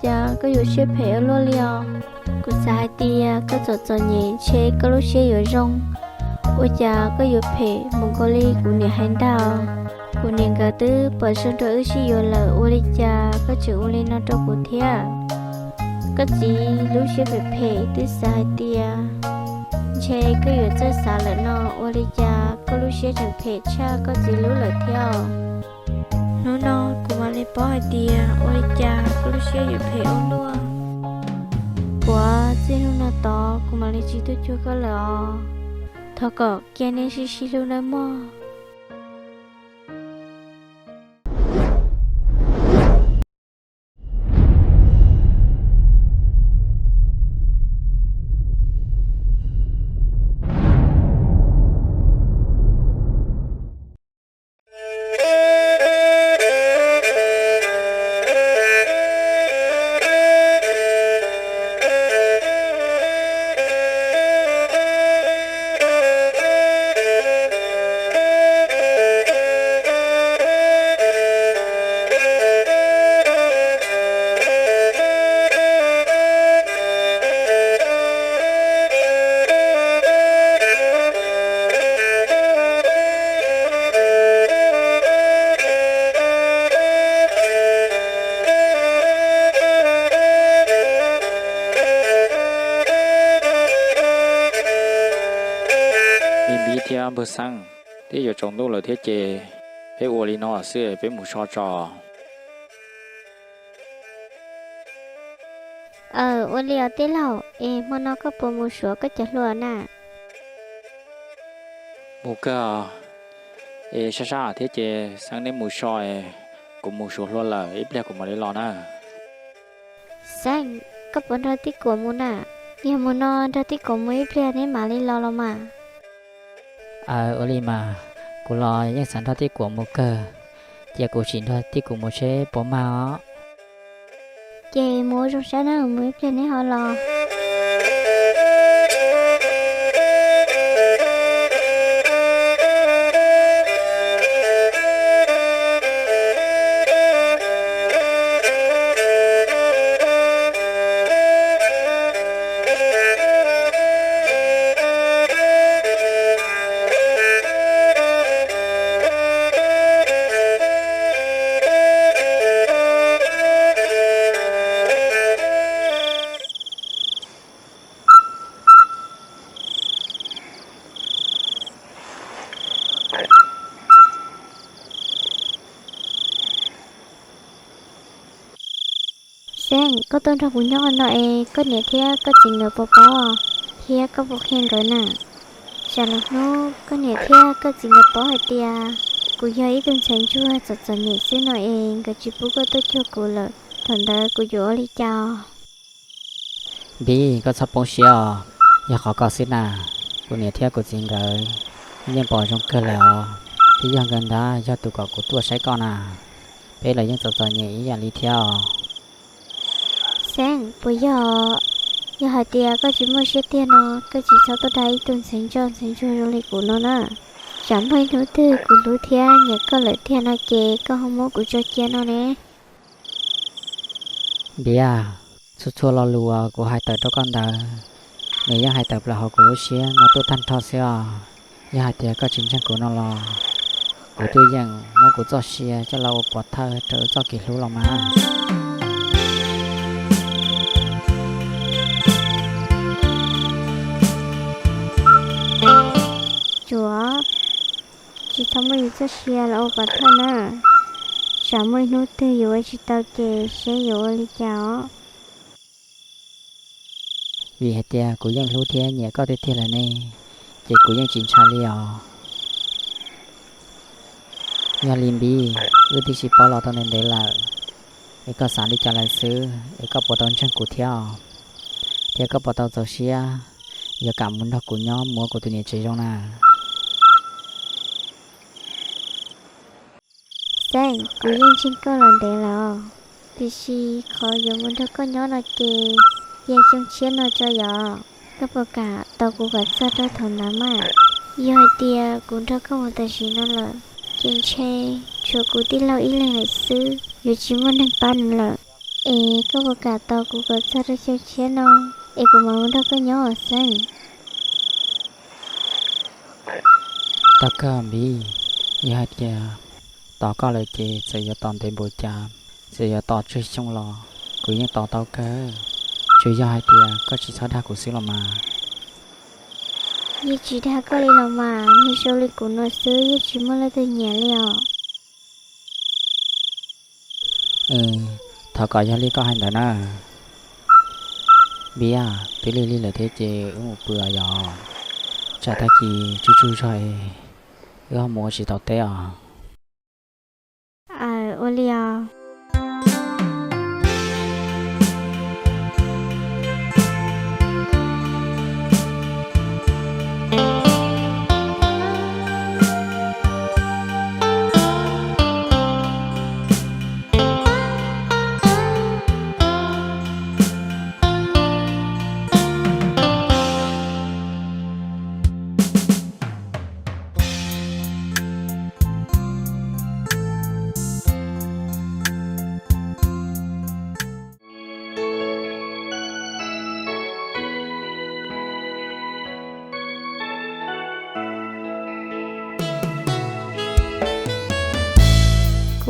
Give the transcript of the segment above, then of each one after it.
Cas koj yuav siab phem ua luaj li os? Kuv xav hais tias koj txom txom nyem ntshe koj lub siab yuav zoo, ua cas koj yuav phem mus nkaus li kuv niam hais ntag. Kuv niam nkawd twb pom zoo rau wb sib yuav lawm, ua li cas koj tseem ua li no rau kuv thiab? Koj txiv lub siab phem phem twb xav hais tias ntshe koj yuav txawj xav lawm no, ua li cas koj lub siab tseem phem tshaj koj txiv lub lawm thiab? Hnub no kuv mam li paub hais tias ua li cas koj lub siab yuav phem ua luaj. Puav txij hnub no tod kuv mam li tsis tuaj cuag koj lawm os. Thov kom cia nej sib sib hlub nawb mog. Npib thiab npawg Xeeb, twb yuav tsaus ntuj lawm thiab ces peb ua li no xwb, peb mus so tso. Aw, ua li os tij laug, es hmo no koj puas mus suav koj cov hlua na? Mus kawg, es sab sab thiab ces Xeeb neb mus so, kuv mus suav hlua lawm, ib pliag kuv mam li los na. Xeeb, koj puas nrog Tij Kuam mus na? Yog mus no nrog Tij Kuam mus ib pliag neb mam li los los mas. Aw, ua li mas, kuv los yeej xav nrog Tij Kuam mus kawg, cia kuv sim nrog Tij Kuam mus seb puas mag os. Ces mus ua zoo saib na, mus ib pliag neb ho los. Xeeb, koj tuaj nrog kuv nyob no es koj niam thiab koj txiv nkawd puas paub, thiab koj puas qhia nkawd na? Tsam lwm hnub koj niam thiab koj txiv nkawd paub hais tias kuv yog ib tug ntxhais ntsuag txom txom nyem xwb no es nkawd tsis pub koj tuaj cuag kuv lawm, thaum ntawd kuv yuav ua li cas? Npib, koj txhob poob siab os, yog qhov ko xwb na. Kuv niam thiab kuv txiv nkawd yeej pom zoo kawg lawm os, thiab yog nkawd ntag yog tus kom kuv tuaj saib koj na. Peb los yeej txom txom nyem ib yam li thiab os. Xeeb, puas yog? Yog hais tias koj tsis muaj siab tiag no, koj tsis txhob tuaj dag ib tug ntxhais ntsoj ntxhais ntsuag zoo li kuv no na. Tsam muaj ib hnub twg kuv hlub thiab nyiam koj lawm tiag no ces koj ho muab kuv tso cia no ne. Npib, txhua txhua lo lus uas kuv hais tawm rau koj ntawd, nws yeej hais tawm plaws hauv kuv lub siab no tuaj tag nrho xwb os. Yog hais tias koj tsis ntseeg kuv no los kuv twb yeem muab kuv txoj sia coj los ua pov thawj rau wb txoj kev hlub los mas. Tsuav, tsis txhob muab yus txoj sia los ua pov thawj na. Tsam muaj ib hnub twg yus ua tsis tau ces seb yuav ua li cas os. Vim hais tias kuv yeej hlub thiab nyiam koj tiag tiag lawm ne, ces kuv yeej tsis ntshai li os. Yog li Npib, wb twb sib paub los tau ntev ntev lawm, es koj xav li cas lawm xwb, es koj puas tau ntseeg kuv thiab os? Thiab koj puas tau txaus siab yuav kam mus nrog kuv nyob mus ua kuv tus niam tsev zoo na? Xeeb, kuv yeej ntseeg koj los ntev lawm os, tiam sis qhov yuav mus nrog koj nyob no ces cia xyoo tshiab no tso yom. Koj puas kam tos kuv kom txog rau thaum ntawd mas? Yog hais tias kuv nrog koj mus tam sim no lawm, ces ntshe tshuav kuv tij laug ib leeg lawm xwb, yuav tsis muaj neeg pab nws lawm. Es koj puas kam tos kuv kom txog rau xyoo tshiab no es kuv mam mus nrog koj nyob os Xeeb? Tau kawg Npiv, yog hais tias tos koj lawm ces txawm yuav tos ntev npaum cas, txawm yuav tos tsawg xyoo los kuv yeej tos tau kawg, tsuas yog hais tias koj tsis txhob dag kuv xwb los mas. Yeej tsis dag koj li los mas, niag zoo li kuv no xwb yeej tsis muaj leej twg nyiam li os. Thov kom yog li koj hais ntawd na. Npiv, twb lig lig lawm thiab ces wb mus pw os yom, tsam tag kis tsaus tsaus zog es wb ho mus ua tsis tau teb os. Aws, ua li os.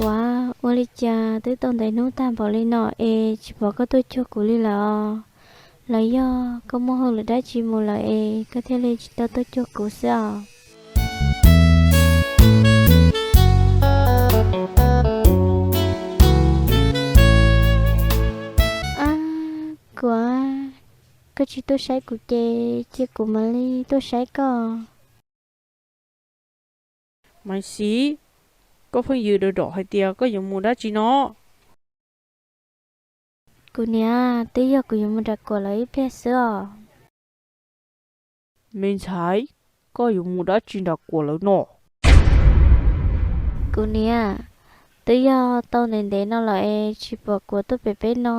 Kuav, ua li cas twb tau ntev hnub tag npaum li no es tsis pom koj tuaj cuag kuv li lawm os? Los yog koj muaj hauj lwm dab tsi mus lawm es koj thiaj li tsis tau tuaj cuag kuv xwb os? Ab, Kuav, koj tsis tuaj saib kuv ces cia kuv mam li tuaj saib koj. Maiv Xis, koj pheej yws dam dam hais tias koj yuav mus dab tsi no? Kuv niam, twb yog kuv yuav mus nram Kuam lawv ib pliag xwb os. Me ntxhais, koj yuav mus dab tsi nram Kuam lawv no? Kuv niam, twb yog tau ntev ntev no lawm es tsis pom Kuam tuaj pem peb no,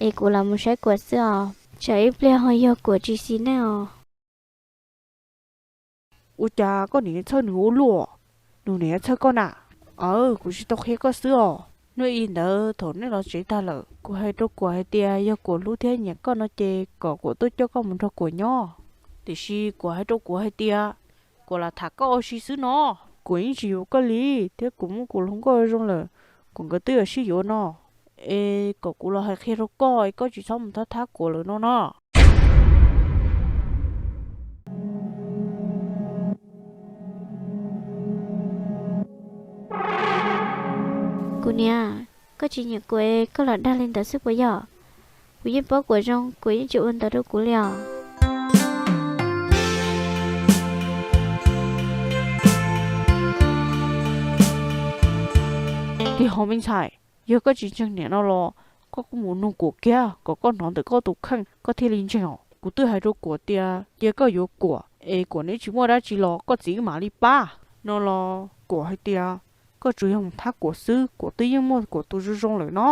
es kuv lam mus saib Kuam xwb os. Tsam ib pliag ho yog Kuam tsis xis neej os. Ua cas koj niam txhawj nws ua luaj? Nws niam txhawj koj na? Aws, kuv tsis tau qhia koj xwb os. Hnub i ntawd thaum nej los tsev tag lawm, kuv hais rau Kuam hais tias yog Kuam hlub thiab nyiam koj no ces kom Kuam tuaj coj koj mus nrog Kuam nyob. Tiam sis Kuam hais rau kuv hais tias Kuam lam tham koj ua si xwb no, Kuam yeej tsis yuav koj li, thiab Kuam muab Kuam hluas nkauj zoo lawm, Kuam nkawd twb yuav sib yuav no. Es kom kuv los hais qhia rau koj es koj tsis txhob mus thab thab Kuam lawm no na. Kuv niam, koj tsis nyiam Kuam es koj lam dag li ntawd xwb puas yog? Kuv yeej paub Kuam zoo, Kuam yeej tsis ua ntawd rau kuv li os. Tiag hov me ntxhais, yog koj tsis ntseeg niam no los koj kuj mus nug Kuam kiag kom koj hnov ntawm koj tus kheej koj thiaj li ntseeg os. Kuv twb hais rau Kuam tias cia koj yuav Kuam es Kuam neb tsis muaj dab tsi los koj txiv wb mam li pab no los Kuam hais tias koj tsuas yog mus thab Kuam xwb, Kuam twb yeej muaj Kuam tus zoo zoo lawm no.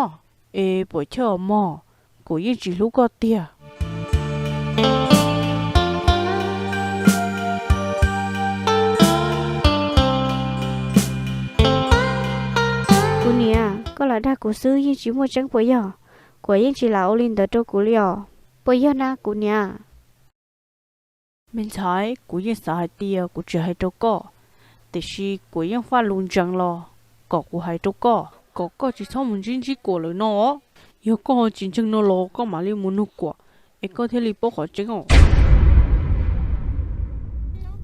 Es puam chawj os mog, Kuam yeej tsis hlub koj tiag. Kuv niam, koj lam dag kuv xwb yeej tsis muaj tseeb puas yog? Kuam yeej tsis lam ua li ntawd rau kuv li os. Puas yog na kuv niam? Me ntxhais, kuv yeej xav hais tias kuv tsis hais rau koj, tiam sis Kuam yeej faj lus ntsees los kom kuv hais rau koj, kom koj tsis txhob mus ntsib ntsib Kuam lawm no. Yog koj tsis ntseeg no los koj mam li mus nug Kuam es koj thiaj li paub qhov tseeb os.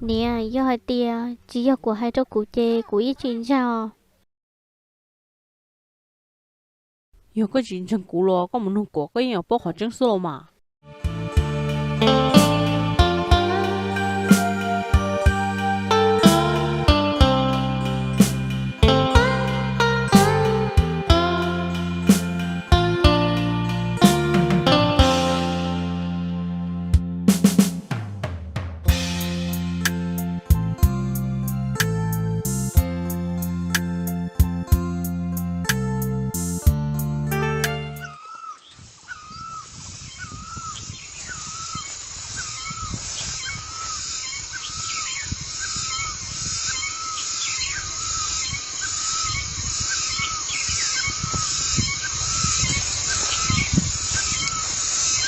Niam, yog hais tias tsis yog Kuam hais rau kuv ces kuv yeej tsis ntseeg os. Yog koj tsis ntseeg kuv los koj mus nug Kuam koj yeej yuav paub qhov tseeb xwb los mas.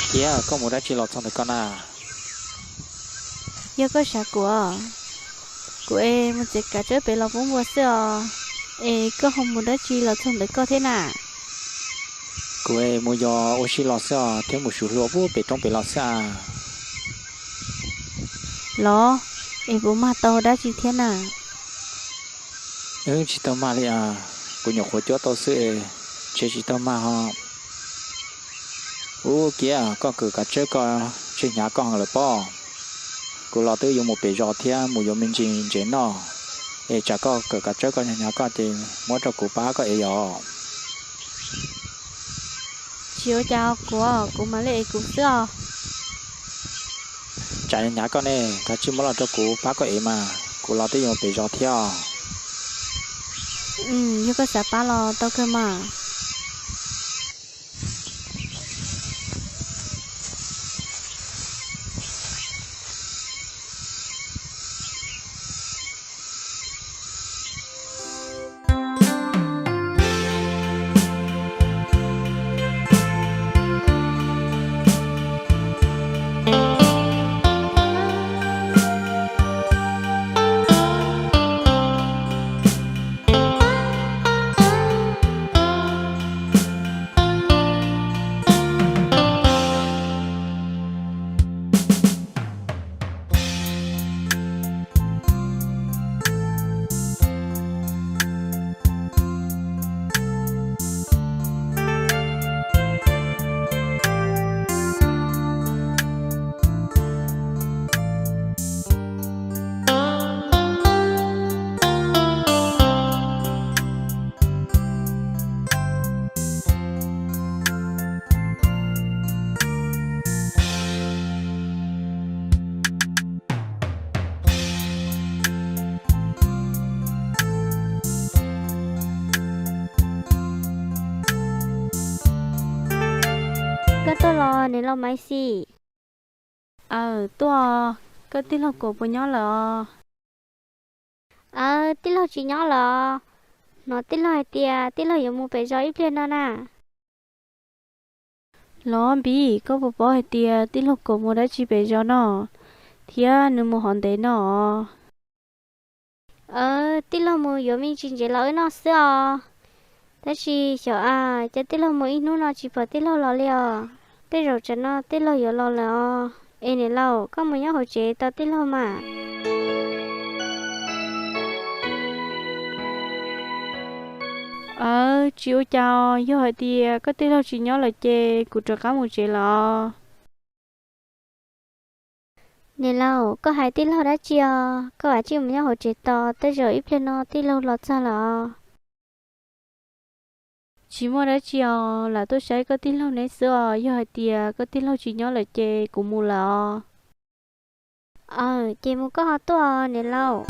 Kiab, koj mus dab tsi los txog ntawm koj na? Yog koj xav kuv, kuv es mus txiav kav tsawb pem los pub npua xwb os. Es koj ho mus dab tsi los txog ntawm koj thiab na? Kuv es mus yos ua si los xwb os, thiab mus suv hlua pub pem roob pem los xwb a. Los, es puas mag tau dab tsi thiab na? Wb tsis tau mag li a, kuv nyuam qhuav cuab tau xwb es, ntshe tsis tau mag ho. Ub Kiab, koj kawm kav tsawb koj tseg hnyav koj heev lawm pob. Kuv los twb yuav mus pem zos thiab mus yuav me ntsis ntsev noj, es tsam koj kawm kav tsawb koj hnyav hnyav koj ces muab rau kuv pab koj ev yom. Tsis ua cas kuv, kuv mam li ev kuv xwb os. Tsam hnyav koj ne, kav tsij muab los rau kuv pab koj ev mas, kuv los twb yuav mus pem zos thiab. Yog koj xav pab los tau kawg mas. Koj tuaj los niam laus Maiv Xis? Aw, tuaj. Koj tij laug Kuam puas nyob lawm os? Aw, tij laug tsis nyob lawm os. Hnov tij laug hais tias tij laug yuav mus pem zos ib pliag no na. Los Npis, koj puas paub hais tias tij laug Kuam mus dab tsi pem zos no, thiab nws mus hov ntev no os? Aw, tij laug mus yuav me ntsis ntsev los wb noj xwb os. Tab sis xyov a, cas tij laug mus ib hnub no tsis pom tij laug los li os. Tej zaum tsam no tij laug yuav los lawm os. Es niam laus, koj mus nyob hauv tsev tos tij laug mas. Aw, tsis ua cas, yog hais tias koj tij laug tsis nyob lawm ces kuv rov qab mus tsev lawm os. Niam laus, koj hais tij laug dab tsi os? Koj kav tsij mus nyob hauv tsev tos, tej zaum ib pliag no tij laug los txog lawm os. Tsis muaj dab tsi os, lam tuaj saib koj tij laug neb xwb os. Yog hais tias koj tij laug tsis nyob lawm ces kuv mus lawm os. Aw, ces mus koj ho tuaj niam laus.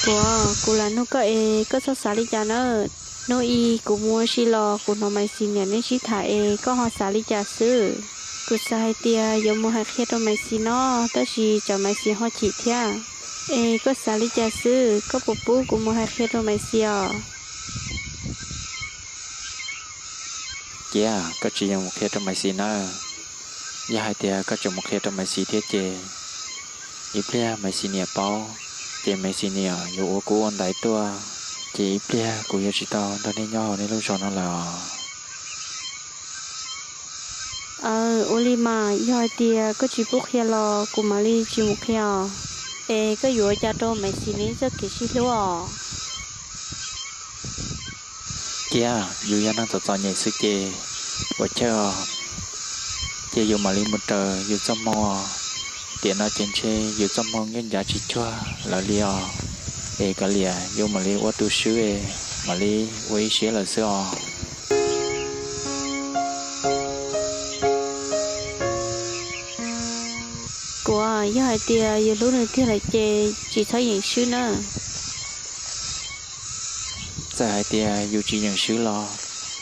Kuam, kuv lam nug koj es koj txhob xav li cas nawb. Hnub ib kuv mus ua si los kuv hnov Maiv Xis niam neb sib tham es koj ho xav li cas xwb. Kuv xav hais tias yuav mus hais qhia rau Maiv Xis no, tab sis tsam Maiv Xis ho chim thiab. Es koj xav li cas xwb, koj puas pub kuv mus hais qhia rau Maiv Xis os? Cia, koj tsis yog mus qhia rau Maiv Xis nawb. Yog hais tias koj tseem mus qhia rau Maiv Xis thiab ces ib pliag Maiv Xis niam paub, ces Maiv Xis niam yuav ua kub ua ntaiv tuaj, ces ib pliag kuv yuav tsis tau nrog nej nyob hauv nej lub zos no lawm os. Aw, ua li mas, yog hais tias koj tsis pub qhia los kuv mam li tsis mus qhia os. Es koj yuav ua cas rau Maiv Xis neb txoj kev sib hlub os? Cia, yus yog neeg txom txom nyem xwb ces puas chawj os. Ces yus mam li mus raws yus txoj hmoo os. Tiam no ces ntshe yus txoj hmoo yeej ncav tsis cuag lawv li os. Es kav liam, yuav mam li ua tus swb, mam li ua ib siab lawm xwb os. Kuv, yog hais tias yus hlub nws tiag lawm ces tsis txhob yeem swb nawb. Txawm hais tias yus tsis yeem swb los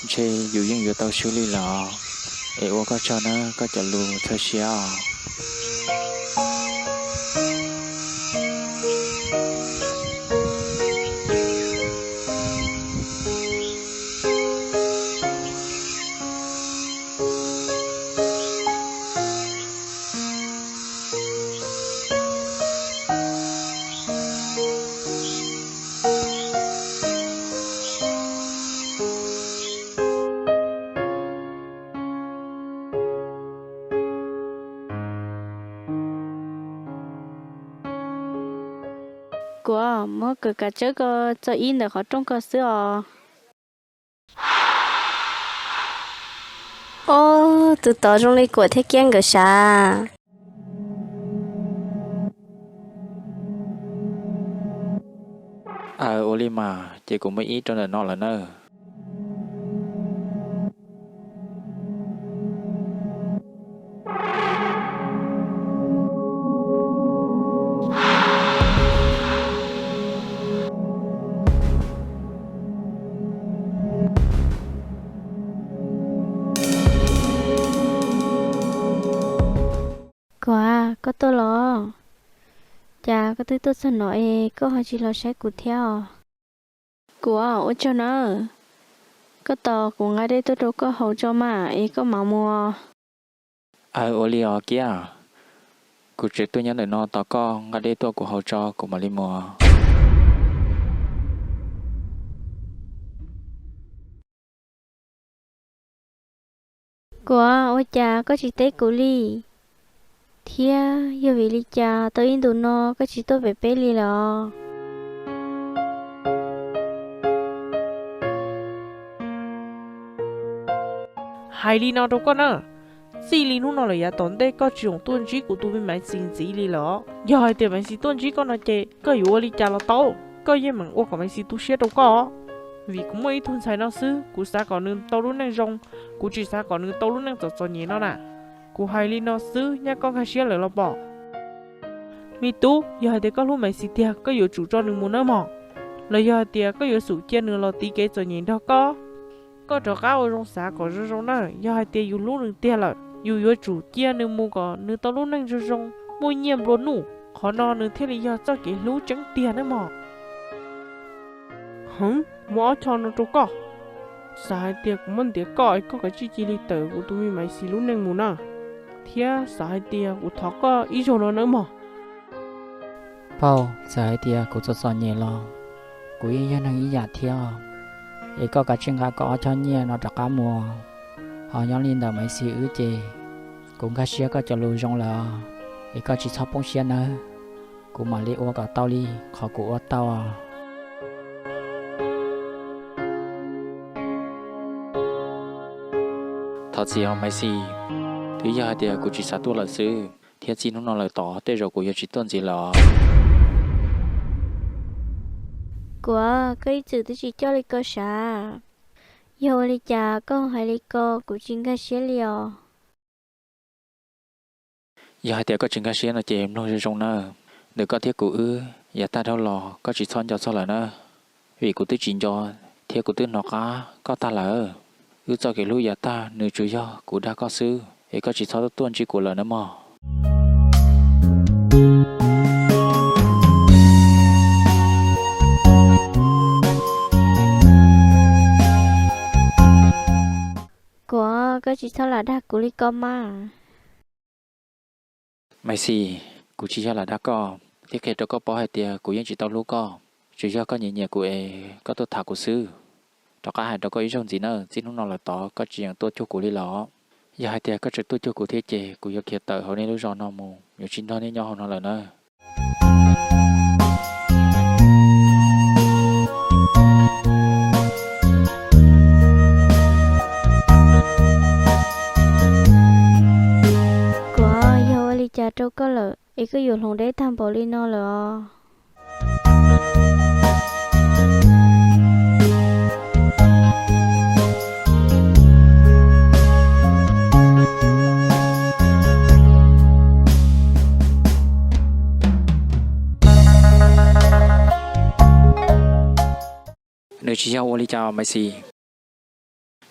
ntshe yus yeej yuav tau swb li lawm. Es ua koj tsaug nawb, koj cov lus txhawb siab os. Kuv, muab kawm kav tsawb ko txog ib ntawm qhov rooj ko xwb os. Ob, tus tod zoo li Kuam thiab Kiab nkawd sav. Aw, ua li mas ces kuv muab ib rau ntawm no lawm nawb. Kuam, koj tuaj los? Cas koj twb tuaj txog no es koj ho tsis los saib kuv thiab os? Kuam, ua tsaug nawb, koj tos kuv nqa dej tuaj rau koj haus tso mas es koj mam mus. Aw, ua li os Kiab, kuv tseem tuaj nyob ntawm no tos koj nqa dej tuaj kuv haus tso kuv mam li mus. Kuam, ua cas koj tsis teb kuv li? Thiab yog vim li cas tau ib ntus no koj tsis tuaj pem peb li lawm os? Hais li no rau koj na, txij li hnub no lawm yav tom ntej koj tsis txhob tuaj ntsib kuv tus me Maiv Xis ntxiv li lawm os. Yog hais tias Maiv Xis tuaj ntsib koj no ces koj yuav ua li cas los tau, koj yeej meem ua kom Maiv Xis tu siab rau koj. Vim kuv muaj ib tug ntxhais no xwb, kuv xav kom nws tau lub neej zoo, kuv tsis xav kom nws tau lub neej txom txom nyem no na. Kuv hais li no xwb nyab koj nkag siab lawm los pom? Me tub, yog hais tias koj hlub Maiv Xis tiag koj yuav tsum tso nws mus nawb mog. Los yog hais tias koj yuav xub cia nws los tiv kev txom nyem nrog koj. Koj rov qab ua zoo xav kom zoo zoo na, yog hais tias yus hlub nws tiag lawm yus yuav tsum cia nws mus kom nws tau lub neej zoo zoo, muaj nyiaj nplua nuj, qhov no nws thiaj li yog txoj kev hlub tseeb tiag nawb mog. Heev, muab ob choj no rau koj. Xav hais tias kuv muab ntiav koj es koj kav tsij cia li tawm kuv tus me Maiv Xis lub neej mus na, thiab xav hais tias kuv thov koj ib zaug no nawb mog. Phauj, txawm hais tias kuv txom txom nyem los kuv yeej yog neeg ib yam thiab, es koj kav tsij nqa koj ob choj nyiaj no rov qab mus. Ho nyob li ntawm Maiv Xis wb ces kuv nkag siab koj cov lus zoo lawm, es koj tsis txhob poob siab nawb, kuv mam li ua kom tau li qhov kuv ua tau. Thov txim os Maiv Xis, twb yog hais tias kuv tsis xav tuaj lawm xwb, thiab txij hnub no lawm tod tej zaum kuv yuav tsis tuaj ntxiv lawm os. Kuam, koj ib txwm twb tsis coj li ko sav, yog ua li cas koj hais li ko kuv tsis nkag siab li os. Yog hais tias koj tsis nkag siab no ces mloog zoo zoo nawb, ntawm koj thiab kuv wb yav tag dhau los koj tsis txhob nco txog lawm nawb, vim kuv twb tsis nco thiab kuv twb hnov qab koj tag lawm. Wb txoj kev hlub yav tag nws tsuas yog kuv dag koj xwb, es koj tsis txhob tuaj ntsib kuv lawm nawb mog. Kuam, koj tsis txhob lam dag kuv li ko mas. Maiv Xis, kuv tsis yog lam dag koj, thiab qhia rau koj paub hais tias kuv yeej tsis tau hlub koj, tsuas yog koj nyiam nyiam kuv es koj tuaj tham kuv xwb. Rov qab hais rau koj ib zaug ntxiv nawb, txij hnub no lawm tod koj tsis yeem tuaj cuag kuv li lawm. Yog hais tias koj tseem tuaj cuag kuv thiab ces kuv yuav khiav tawm hauv nej lub zos no mus, yuav tsis nrog nej nyob hauv no lawm nawb. Kuam, yog ua li cas rau koj lawm tus hluas nraug tag npaum li no lawm os. Nws tsis yog ua li cas Maiv Xis,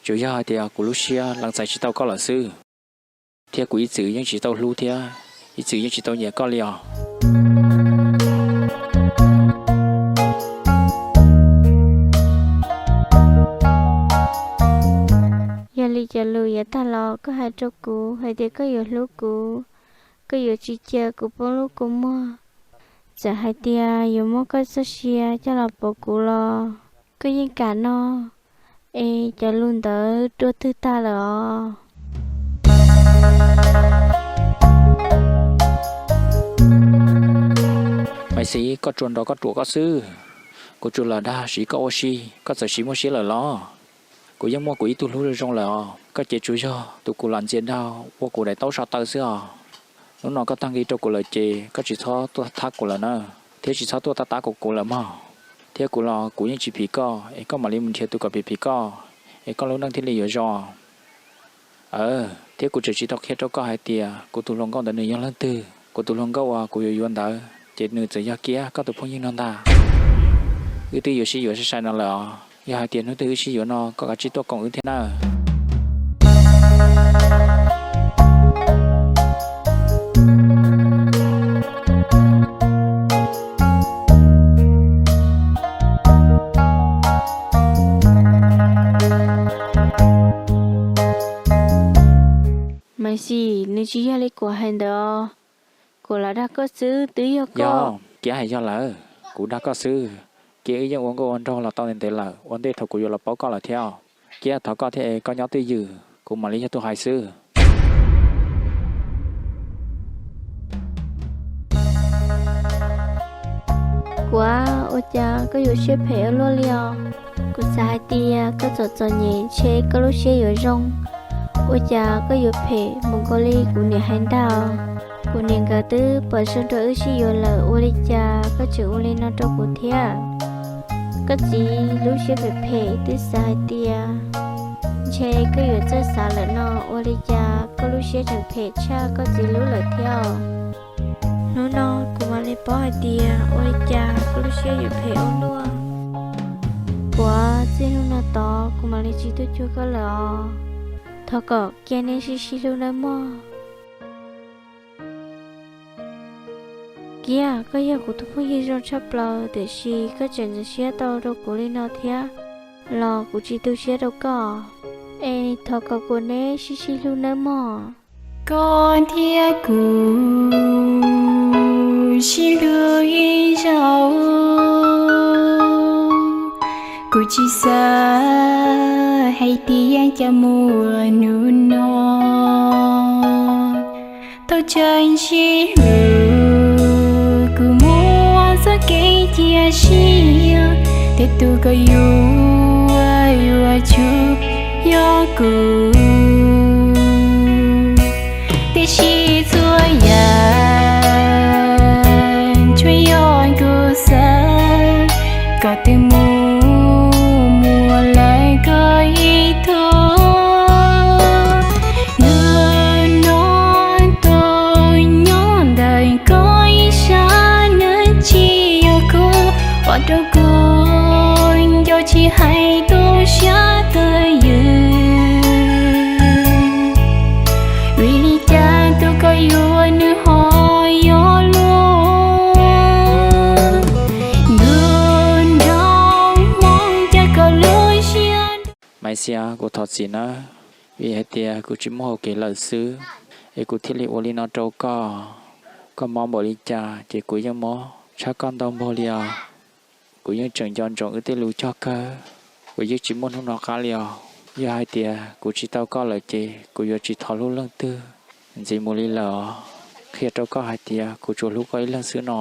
tsuas yog hais tias kuv lub siab lees txais tsis tau koj lawm xwb, thiab kuv ib txwm yeej tsis tau hlub thiab ib txwm yeej tsis tau nyiam koj li os. Yog li cov lus yav tag los koj hais rau kuv hais tias koj yuav hlub kuv, koj yuav tsis cia kuv poob lub kua muag, txawm hais tias yuav muab koj txoj sia coj los pauv kuv los koj yeej kam no, es cov lus ntawd dua twg tag lawm os? Maiv Xis, koj tsuas nrov koj ruam koj xwb, kuv tsuas lam dag siv koj ua si, koj txawm siv muaj siab lawm los? Kuv yeej muaj kuv ib tug hlub zoo zoo lawm os, koj ces tsuas yog tus kuv lam ntxias dag ua kuv daim taub so taw xwb os. Hnub no koj tag nqi rau kuv lawm ces koj tsis txhob tuaj thab kuv lawm na, thiab tsis txhob tuaj tab tab kuv kuv lawm mog. Thiab kuv los kuv yeej tsis phim koj, es koj mam li mus nrhiav tus kom phim phim koj, es koj lub neej thiaj li yuav zoo. Aw, thiab kuv tseem tsis tau qhia rau koj hais tias kuv tus hluas nkauj ntawd nws yog leej twg. Kuv tus hluas nkauj uas kuv yuav yuav ntawd ces nws txawm yog Kiab koj tus phooj ywg no ntag. Wb twb yuav sib yuav sai sai no lawm os, yog hais tias hnub twg wb sib yuav no koj kav tsij tuaj koom wb thiab nawb. Maiv Xis, nws tsis yog li kuv hais ntawd os. Kuv lam dag koj xwb twb yog koj. Kiab hais yog lawm, kuv dag koj xwb. Kiab wb yeej ua nkauj ua nraug los tau ntev ntev lawm, ua ntej thaum kuv yuav los paub koj lawm thiab. Kiab thov koj thiab es koj nyob twj ywm, kuv mam li yog tus hais xwb. Kuv, ua cas koj yuav siab phem ua luaj li os? Kuv xav hais tias koj txom txom nyem ntshe koj lub siab yuav zoo, ua cas koj yuav phem mus nkaus li kuv niam hais ntag. Kuv niam nkawd twb pom zoo rau wb sib yuav lawm, ua li cas koj tseem ua li no rau kuv thiab? Koj txiv lub siab phem phem twb xav hais tias ntshe koj yuav txawj xav lawm no, ua li cas koj lub siab tseem phem tshaj koj txiv lub lawm thiab? Hnub no kuv mam li paub hais tias ua li cas koj lub siab yuav phem ua luaj. Kuv, txij hnub no tod kuv mam li tsis tuaj cuag koj lawm os. Thov kom kiag neb sib sib hlub nawb mog. Kiab, koj yog kuv tus phooj ywg zoo tshaj plaws, tiam sis koj tseem ntxeev siab tau rau kuv li no thiab los kuv tsis tu siab rau koj. Es thov kom kuv neb sib sib hlub nawb mog. Koj thiab kuv sib hlub ib zaug, kuv tsis xav hais tias cas muaj hnub no. Tau tseem sib hlub, kuv muaj txoj kev cia siab tias tus koj yuav yuav tsuas yog kuv. Tiam sis txhua yam tsuas yog kuv xav kom tus mus muaj lawm koj ib tug. Hnub no tuaj nyob ntawm koj ib sab, nws tsis yog kuv, ua rau kuv nco tsis hais tu siab twj ywm. Vim li cas tus koj yuav nws ho yog luag, nws nrog hmoob cas koj lub siab. Maiv Xis, kuv thov txim nawb, vim hais tias kuv tsis muaj hau kev lawm xwb, es kuv thiaj li ua li no rau koj. Koj mob npaum li cas ces kuv yeej mob tshaj koj ntau npaug li os. Kuv yeej tseem nco ntsoov wb tej lus cog kawg, kuv yeej tsis muaj hnub no qab li os. Yog hais tias kuv tsis tau koj lawm ces kuv yuav tsis thov hlub leej twg ntxiv mus li lawm os. Qhia rau koj hais tias kuv tsuas hlub koj ib leeg xwb no.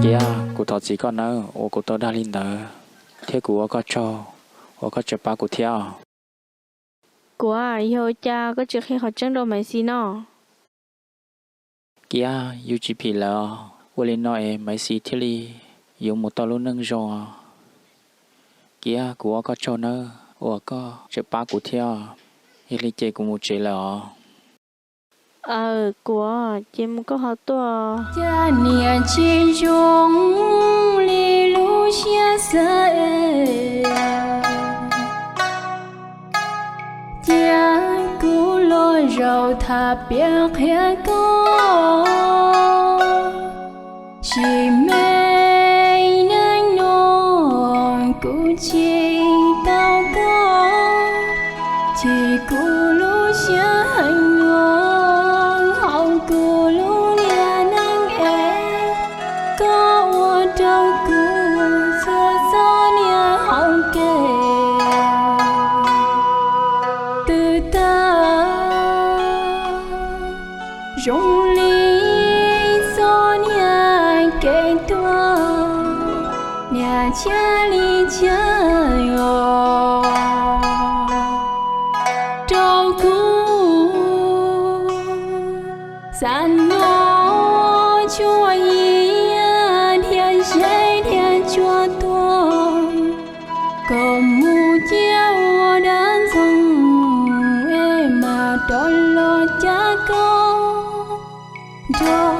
Kiab, kuv thov txim koj nawb uas kuv tau dag li ntawd, thiab kuv ua koj tsaug uas koj tseem pab kuv thiab. Kuav, yog ua cas koj tsis qhia qhov tseeb rau Maiv Xis no? Kiab, yus tsis phim lawv os. Ua li no es Maiv Xis thiaj li yuav mus tau lub neej zoo. Kiab, kuv ua koj tsaug nawb uas koj tseem pab kuv thiab. Yog li ces kuv mus tsev lawm os. Aws, Kuav, ces mus koj ho tuaj. Cas niam tsis zoo li lub siab xav, cia kuv los zaum tham piav qhia koj. Sim neej no kuv tsis tau koj, ces kuv lub siab heev los hauv kuv lub niag neej es, koj ua rau kuv txhua txoj niag hauv kev twb tag. Zoo li txoj niag kev tuag, niag txhiaj li txhiaj os rau kuv. Xav no tsuas yim dhia zeb dhia tsua tuag, kom mus cia ua dab ntxoog es mam rov los cab koj nrog